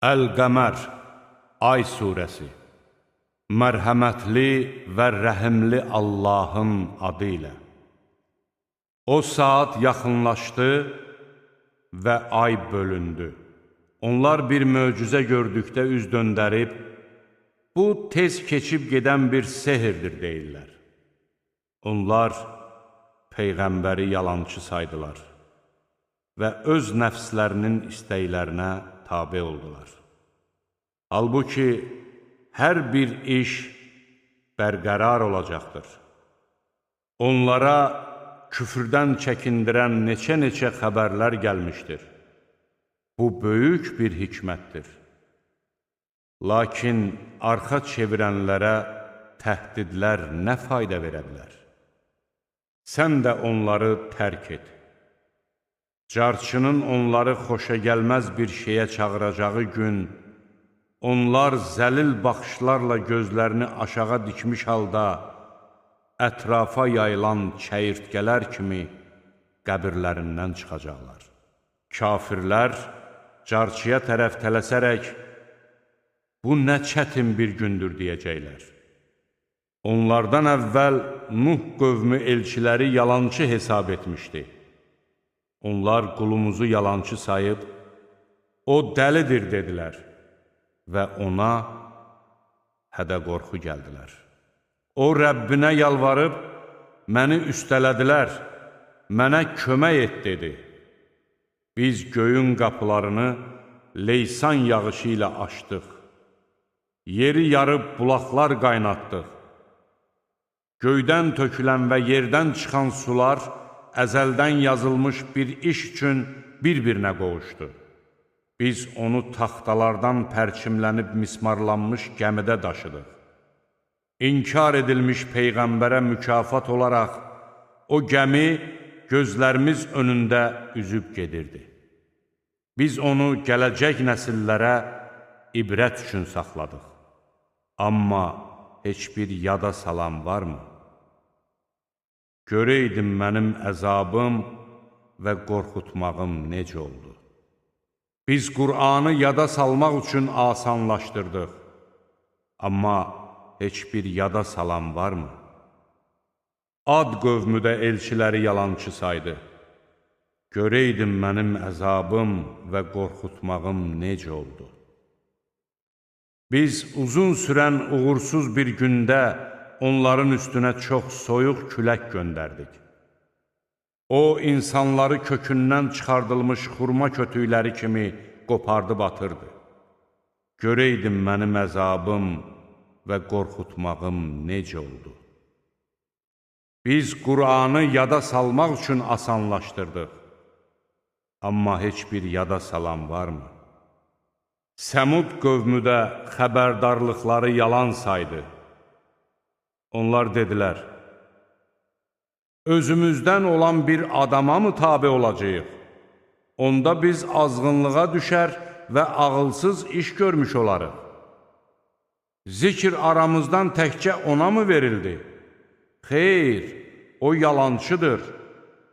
Əl-Qəmər, Ay surəsi. Mərhəmətli və rəhimli Allahın adı ilə. O saat yaxınlaşdı və ay bölündü. Onlar bir möcüzə gördükdə üz döndərib, bu tez keçib gedən bir sehirdir deyirlər. Onlar Peyğəmbəri yalançı saydılar və öz nəfslərinin istəklərinə tabe oldular. Halbuki, hər bir iş bərqərar olacaqdır. Onlara küfrdən çəkindirən neçə-neçə xəbərlər gəlmişdir. Bu, böyük bir hikmətdir. Lakin arxa çevirənlərə təhdidlər nə fayda verə bilər? Sən də onları tərk et. Carçının onları xoşagəlməz bir şeyə çağıracağı gün, onlar zəlil baxışlarla gözlərini aşağı dikmiş halda ətrafa yayılan çəyirtkələr kimi qəbirlərindən çıxacaqlar. Kafirlər carçıya tərəf tələsərək, bu nə çətin bir gündür deyəcəklər. Onlardan əvvəl Nuh qövmü elçiləri yalançı hesab etmişdi. Onlar qulumuzu yalançı sayıb, o dəlidir dedilər və ona hədə-qorxu gəldilər. O Rəbbinə yalvarıb, məni üstələdilər, mənə kömək et dedi. Biz göyün qapılarını leysan yağışı ilə açdıq. Yeri yarıb bulaqlar qaynatdıq. Göydən tökülən və yerdən çıxan sular əzəldən yazılmış bir iş üçün bir-birinə qovuşdu. Biz onu taxtalardan pərçimlənib mismarlanmış gəmidə daşıdıq. İnkar edilmiş Peyğəmbərə mükafat olaraq o gəmi gözlərimiz önündə üzüb gedirdi. Biz onu gələcək nəsillərə ibrət üçün saxladıq. Amma heç bir yada salan varmı? Görəydim mənim əzabım və qorxutmağım necə oldu? Biz Qur'anı yada salmaq üçün asanlaşdırdıq. Amma heç bir yada salan varmı? Ad qövmü də elçiləri yalançı saydı. Görəydim mənim əzabım və qorxutmağım necə oldu? Biz uzun sürən uğursuz bir gündə onların üstünə çox soyuq külək göndərdik. O, insanları kökündən çıxardılmış xurma kötükləri kimi qopardıb atırdı. Görəydim mənim əzabım və qorxutmağım necə oldu? Biz Qur'anı yada salmaq üçün asanlaşdırdıq. Amma heç bir yada salan varmı? Səmud qövmü də xəbərdarlıqları yalan saydı. Onlar dedilər, özümüzdən olan bir adama mı tabe olacağıq? Onda biz azğınlığa düşər və ağılsız iş görmüş olarıq. Zikr aramızdan təkcə ona mı verildi? Xeyr, o yalançıdır,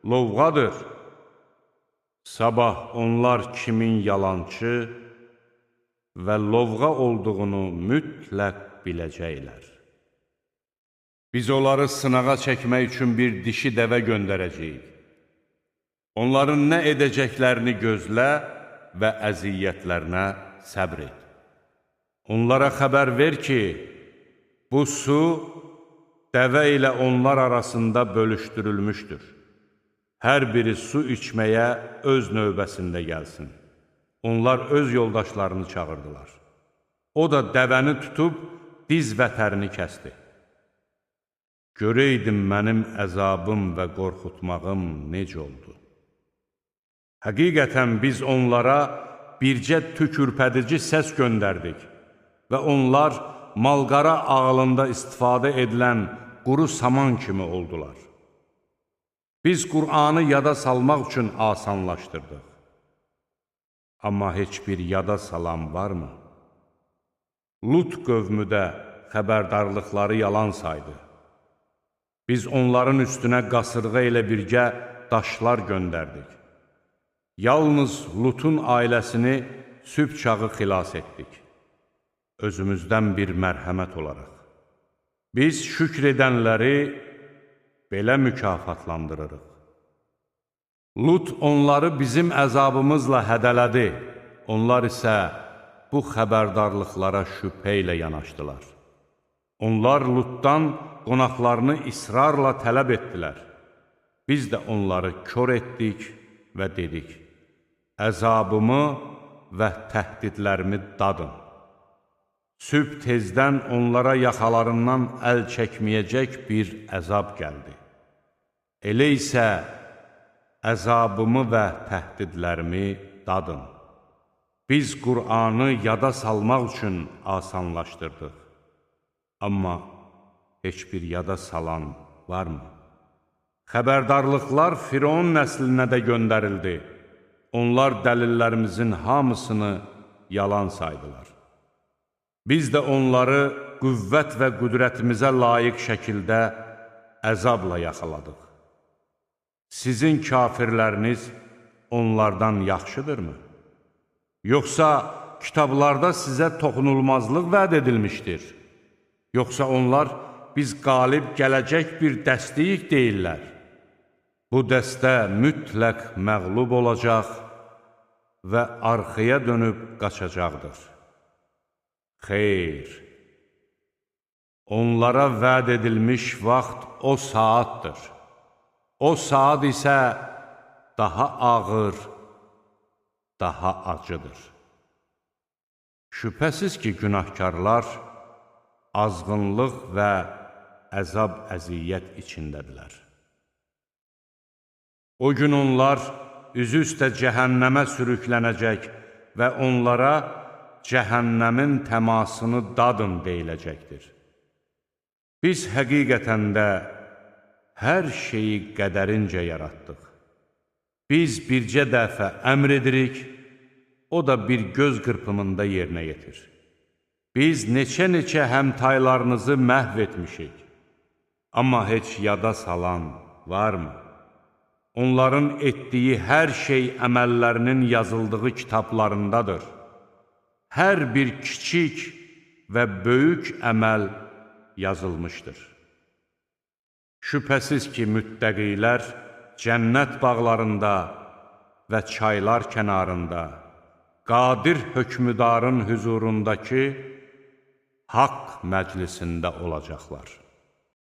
lovğadır. Sabah onlar kimin yalançı və lovğa olduğunu mütləq biləcəklər. Biz onları sınağa çəkmək üçün bir dişi dəvə göndərəcəyik. Onların nə edəcəklərini gözlə və əziyyətlərinə səbr et. Onlara xəbər ver ki, bu su dəvə ilə onlar arasında bölüşdürülmüşdür. Hər biri su içməyə öz növbəsində gəlsin. Onlar öz yoldaşlarını çağırdılar. O da dəvəni tutub diz vətərini kəsdi. Görəydim mənim əzabım və qorxutmağım necə oldu? Həqiqətən biz onlara bircə tükürpədici səs göndərdik və onlar malqara ağılında istifadə edilən quru saman kimi oldular. Biz Qur'anı yada salmaq üçün asanlaşdırdıq. Amma heç bir yada salan varmı? Lut qövmü də xəbərdarlıqları yalan saydı. Biz onların üstünə qasırğa ilə birgə daşlar göndərdik. Yalnız Lutun ailəsini sübh çağı xilas etdik. Özümüzdən bir mərhəmət olaraq. Biz şükr edənləri belə mükafatlandırırıq. Lut onları bizim əzabımızla hədələdi. Onlar isə bu xəbərdarlıqlara şübhə ilə yanaşdılar. Onlar Lutdan qonaqlarını israrla tələb etdilər. Biz də onları kör etdik və dedik, əzabımı və təhdidlərimi dadın. Sübh tezdən onlara yaxalarından əl çəkməyəcək bir əzab gəldi. Elə isə əzabımı və təhdidlərimi dadın. Biz Qur'anı yada salmaq üçün asanlaşdırdıq. Amma heç bir yada salan varmı? Xəbərdarlıqlar Firon nəslinə də göndərildi. Onlar dəlillərimizin hamısını yalan saydılar. Biz də onları qüvvət və qüdrətimizə layiq şəkildə əzabla yaxaladıq. Sizin kafirləriniz onlardan yaxşıdırmı? Yoxsa kitablarda sizə toxunulmazlıq vəd edilmişdir? Yoxsa onlar biz qalib gələcək bir dəstəyik deyirlər? Bu dəstə mütləq məğlub olacaq və arxaya dönüb qaçacaqdır. Xeyr, onlara vəd edilmiş vaxt o saatdır. O saat isə daha ağır, daha acıdır. Şübhəsiz ki, günahkarlar azğınlıq və əzab-əziyyət içindədirlər. O gün onlar üzü üstə cəhənnəmə sürüklənəcək və onlara cəhənnəmin təmasını dadın deyiləcəkdir. Biz həqiqətən də hər şeyi qədərincə yaratdıq. Biz bircə dəfə əmr edirik, o da bir göz qırpımında yerinə yetir. Biz neçə-neçə həmtaylarınızı məhv etmişik. Amma heç yada salan varmı? Onların etdiyi hər şey əməllərinin yazıldığı kitablarındadır. Hər bir kiçik və böyük əməl yazılmışdır. Şübhəsiz ki, müttəqilər cənnət bağlarında və çaylar kənarında, qadir hökmdarın hüzurundakı haqq məclisində olacaqlar.